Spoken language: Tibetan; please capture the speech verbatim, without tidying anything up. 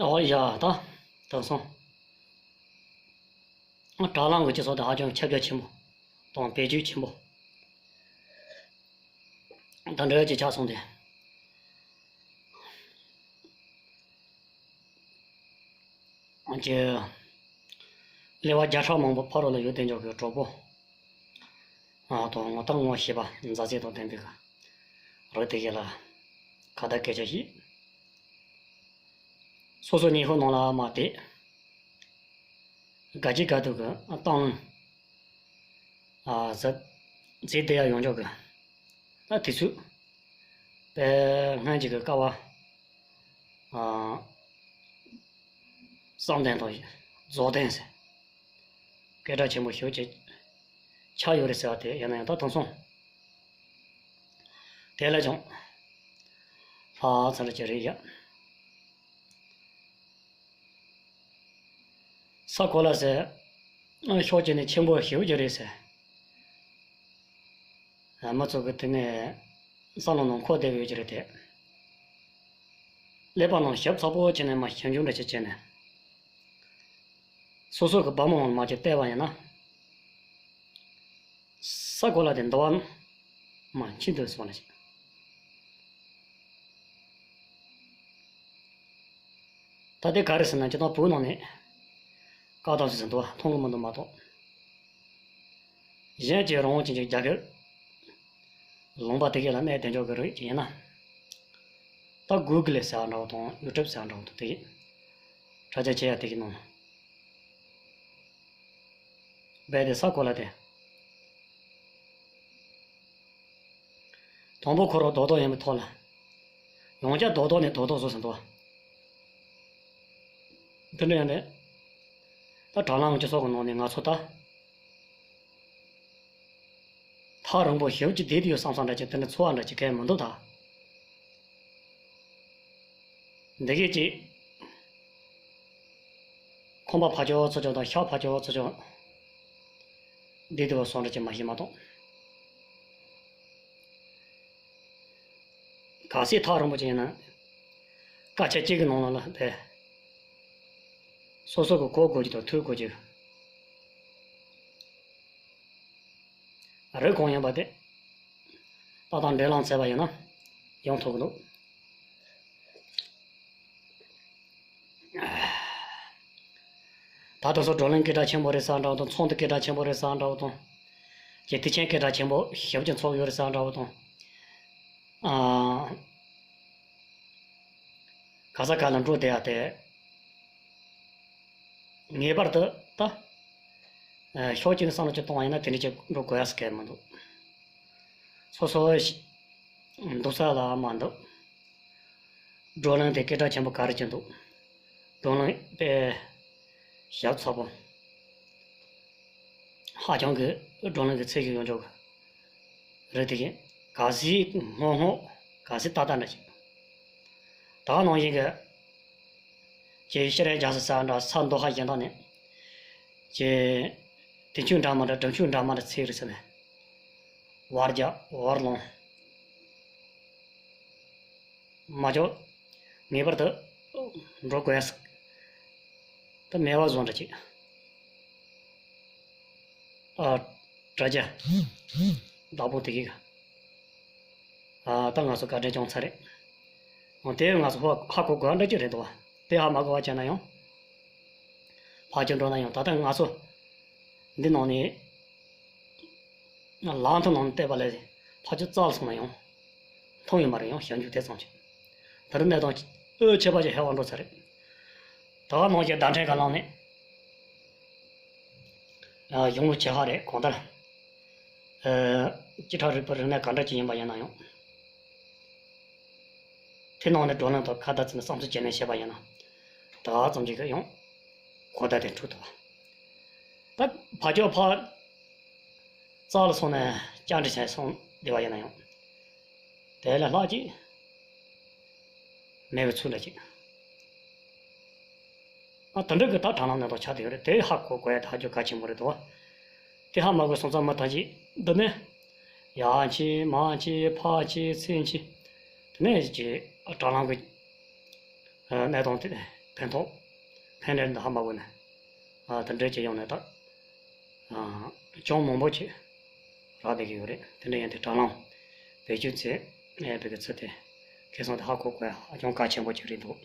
ཨོ་ཡ་ད། དེང་སང་དྲ་ལམ་གྱི་སྤྱི་ཚོགས་དེ་ཧ་ཅང་ཁྱབ་རྒྱ་ཆེན་པོ་དང་བེད་སྤྱོད་ཆེན་པོ་དང་འབྲེལ་བ་ཅིག་ཆགས་སོང་སྟེ། ཀྱི་ཀླད་པ་བརྒྱ་ཕྲག་མང་པོ་ཕ་རོལ་ལ་ཡོད་དེ་འཇོག་གི་གྲོགས་པོ་དང་ངོ་རྟགས་ངོ་ཤེས་པ་མཛའ་བརྩེ་དང་ལྡན་པའི་རིགས་དེ་གས་ལ་ཁ་བརྡ་སྐད་ཆ་བཤད། སོ་སོ་ཉི་ཤུ་ནང་ལ་མ་བསྡད། དགའ་སྐྱིད་དགའ་སྡུག་གི་བཏང་ཨ་ཟབ་རྩེ་བསྡད་ཡ་ཡོང་ཆོག་གི། ད་དེ་ཚོས་པའི་སྔོན་གྱི་གི་ཀ་བ་ཨ་བསམ་གཏན་དང་རྫོགས་གཏན་ཟེར་སྐད་གྲགས་ཆེན་པོ་ཞེ་པོ་ཅིག་ཆགས་ཡོད་རེད་ཟེར་བ་དེ་ཡིན་ན་ཡང་ད་དེང་སང་དེ་ལས་ཀྱང་ལྷག་ཚར་གྱི་རེད་ཡ། ས་གོ་ལ་ཟེར། ཤོག་གཅིག་ནས་ཆེན་པོ་ཞེ་པོ་ཅིག་རེད་ཟེར། མི་ཚོ་གི་དེ་ནས་བསམ་བློ་ནང་འཁོར་བསྡད་ཡོད་ཀྱི་རེད་དེ། ཀླད་པ་ནང་ཞིབ་ཚགས་པོ་བྱས་ནས་མ་ཞིབ་འཇུག་འདྲ་ཅིག་བྱས་ནས། སོ་སོ་གི་བུ་མོ་མ་ཅིག་བལྟས་པ་ཡིན་ན། ས་གོ་ལ་དེ་འདུ་བ་མ་ཕྱིན་དུ་སོང་ནས། ད་ལྟའི་ག་རེ་ཟེར་ན་སྤྱིར་བཏང་བོད་ནང་ནས་བཀག་སྡོམ་ཟེར་འདུག་བ་མཐོང་གི་མི་འདུག་མ་གཏོགས། གཞན་གྱི་རང་དབང་ཅན་གྱི་རྒྱ་གར་ལུང་པ་དེ་གས་ལ་གནས་དེ་འཇོག་གི་རིགས་ཅིག་ཡིན་ན། ད་གུ་གི་ལི་ཟེར་བ་འདྲ་བོ་དང་ཡུ་ཊུབ་ཟེར་བ་འདྲ་བོ་དང་དེ་གས་དྲ་རྒྱ་ཆེ་ཡ་དེ་གི་ནང་ལ་རྦད་དེ་ས་གོ་ལ་དེ། དང་པོ་ཁོ་རང་རྡོག་རྡོག་ཡིན་པའི་ཐོག་ལ། ཡང་བསྐྱར་རྡོག་རྡོག་ནས་རྡོག་རྡོག་བཟོ་ཟིན་འདུག་བ། དེ་འདྲ་ཡིན་ནས། ད་དྲ་ལམ་སྤྱི་ཚོགས་ཀྱི་ནང་ནས་ང་ཚོ་ད། ཐག་རིང་པོ་ཞེ་པོ་ཅིག་བསྡད་དུ་ཡོད་བསམ་བསམ་འདྲ་ཅིག་དེ་འདྲ་ཚོར་བ་འདྲ་ཅིག་གང་ཡང་མི་འདུག་ད། འདི་གས་ཅིག་ཁང་པ་ཕར་ཕྱོགས་ཚུར་ཕྱོགས་དང་ཤག་ཕར་ཕྱོགས་ཚུར་ཕྱོགས་བསྡད་དུ་བ་སོང་འདྲ་ཅིག་མ་ཤེས་མ་གཏོགས། གལ་སྲིད་ཐག་རིང་པོ་ཅིག་ཡིན་ན། སྐད་ཆ་གཅིག་གི་ནང་ལ་ལ་དེ། སོ་སོ་གི་གོ་དགོས་རྒྱུ་དང་ཐོས་དགོས་རྒྱུ། རིགས་གང་ཡིན་པ་དེ། ཏག་ཏག་འགྲེལ་ལམ་བཙལ་བ་ཡིན་ན། ཡོང་ཐུབ་ཀྱི་འདུག་ད་དུང་སོ་བགྲོ་གླེང་སྐད་གྲགས་ཆེན་པོ་རེད་ཟེར་འདྲ་བོ་དང་ཚོགས་འདུ་སྐད་གྲགས་ཆེན་པོ་རེད་ཟེར་འདྲ་བོ་དང་། ཀྱི་དུས་ཆེན་སྐད་གྲགས་ཆེན་པོ་ཞེ་པོ་ཅིག་ཚོགས་ཡོད་རེད་ཟེར་འདྲ་བོ་དང་། ཨ། ག་ས་ག་ལ་འགྲོ་བསྡད་ཡ་དེ། ངེས་པར་དུ་ད། ཨ། ཕྱོགས་གཅིག་ནས་བསམ་བློ་ཅིག་གཏོང་བ་ཡིན་ན་དེ་འདྲ་ཅིག་འགྲོ་དགོས་ཡ་ཟེར་གི་མི་འདུག་སོ་སོ་འདུག་ས་ལ་མ་འདུག་བགྲོ་གླེང་དེ་སྐད་གྲགས་ཆེན་པོ་ག་རེ་ཅིག་འདུག་བགྲོ་གླེང་དཔེ་ཞབས་ཚ་པོ། ཧ་ཅང་གི་བགྲོ་གླེང་གི་ཚད་ཀྱི་ཡོང་འཇོག་གི་རེད་དེ་གིན། གལ་སྲིད་སྔོན་སྔོན་གལ་སྲིད་ཏག་ཏག་འདྲ་ཞིག་ད་ག་ནང་བཞིན་གི་ཀྱི་ཤེས་རིག་རྒྱ་ས་ས་འདྲ་ས་མདོ་ཁ་གཞན་དག་ནས་ཀྱི་དེ་ཆུ་འདྲ་མ་འདྲ་དྲུང་ཆུ་འདྲ་མ་འདྲ་ཚིག་རེད་ཟེར་ནས་བར་རྒྱ་བར་ལོང་མ་འཇོག་ངེས་པར་དུ་འགྲོ་དགོས་ཡ་ཟིག་ད་མེད་པ་བཟོ་འདྲ་ཅིག་ཨ། དྲ་རྒྱ། བདག་པོ་དེ་གིས། ཨ། ད་ང་ཚོ་བཀའ་དྲིན་བསྐྱངས་ཚར་རེད། འོ་དེ་ང་ཚོ་ཧ་ཧ་གོ་དགོས་འདྲ་ཅིག་རེད་འདུག་བ། དེ་ཧ་མ་གོ་བ་བྱས་ན་ཡང་། ཕར་ཕྱོགས་འགྲོ་ན་ཡང་ད་ལྟ་ང་ཚོ་འདི་ནང་ནས་ལམ་དུ་ནང་ནས་བལྟས་པ་ལས་ཕར་ཕྱོགས་རྩ་ལ་སོང་ན་ཡང་མཐོང་ཡོད་མ་རེད། ཡང་ཞིབ་འཇུག་དེ་ཙམ་གྱིས་ད་རུང་གནས་སྟངས་ཨོ་ཁྱད་པར་ཅིག་ཧེ་བ་འགྲོ་ཚར་རེད། ད་ག་ནང་བཞིན་བརྡ་འཕྲིན་ག་ལང་ནས་ཡོང་ལུགས་ཇེ་ཧ་རེད། གང་ལྟར་ཨ། སྤྱི་ཁྲག་རིག་པ་རིག་གནས་ག་འདྲ་ཅིག་ཡིན་པ་ཡིན་ན་ཡང་། དེ་ནང་ནས་བགྲོ་གླེང་དང་ཁ་བརྡ་བྱས་ནས་བསམ་ཚུལ་བརྗེ་ལེན་བྱས་པ་ཡིན་ན། ད་ག་ཙམ་ཅིག་གི་ཡང་གོ་བརྡ་དེ་འཕྲོད་ཐུབ་པ། ད་ཕར་ཕྱོགས་ཕར་རྩ་ལ་སོང་ནས་བཅར་འདྲི་བྱས་སོང་བསྡད་པ་ཡིན་ན་ཡང་། དེ་ལས་ལྷག་ཅིག་མེད་པའི་ཚུལ་འདྲ་ཅིག་ཨ། དེ་འདྲ་གི་ད་དྲ་ལམ་ནང་དུ་ཆགས་བསྡད་ཡོད་རེད། དེ་ཧ་གོ་དགོས་ཡ་དེ་ཧ་ཅང་གལ་ཆེན་པོ་རེད་དོ། དེ་ཧ་མ་གོ་སོང་ཙང་མི་ཐམས་ཅད་འདི་ནས་ཡར་མཆི་མར་མཆི་ཕར་མཆི་ཚུར་མཆི། དེ་ནས་ཀྱི་དྲ་ལམ་གྱི་གནས་སྟངས་དེ་ ཕན་ཐོགས། ཕན་འབྲས་འདི་ཧ་མ་གོ་ནས། ཨ་དེ་འདྲ་ཅིག་ཡོང་ནས་ད། ཨ་ཅུང་མང་པོ་ཅིག་རག་བསྡད་ཀྱི་ཡོད་རེད། དེ་འདྲ་ཡིན་དུས་དྲ་ལམ་བེད་སྤྱོད་བྱས་ཨེ་བེད་ཀྱི་ཚུལ་དེ་ཁེ་བཟང་དེ་ཧ་གོ་དགོས་ཨ་ཅུང་གལ་ཆེན་པོ་ཅིག་རེད་འདུག